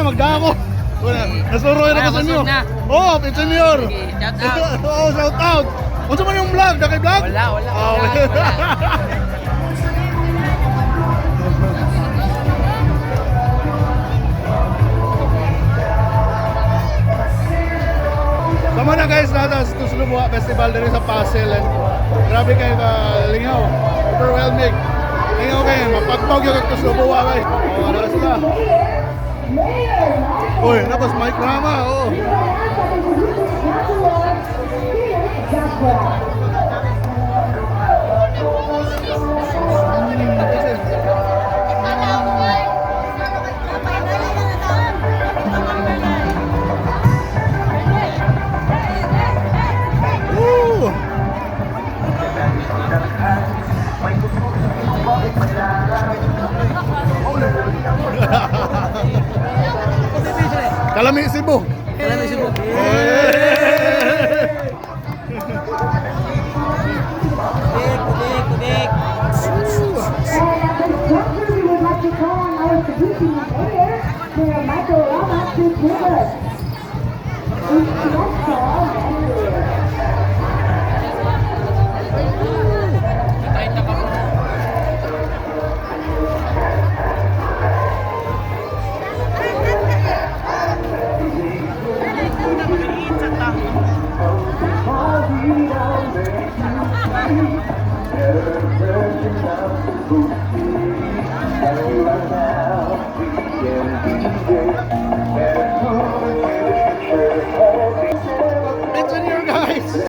magdako. Wala, nasuro na ko sa inyo. Wala, busog na. Oh, senior. Sige, shout out. Oh, shout out. Unsa man yung vlog? Dakay vlog? Wala, wala, Ah, wala, okay. wala. Sama na guys, nata sa Tuslob Buwa Festival diri sa Pasel and grabe kayo ka lingaw. Overwhelming. Lingaw kayo, mapagpag yung Tuslob Buwa kayo. Oh, ano sila? Uy, tapos Mike Rama, oh. Woo! Kalami Cebu. Kalami Cebu. Tubig, tubig, tubig. And at this juncture, we would like to call on our producing mayor, Mayor Michael Rama, to give us a special message. Kahit na ka.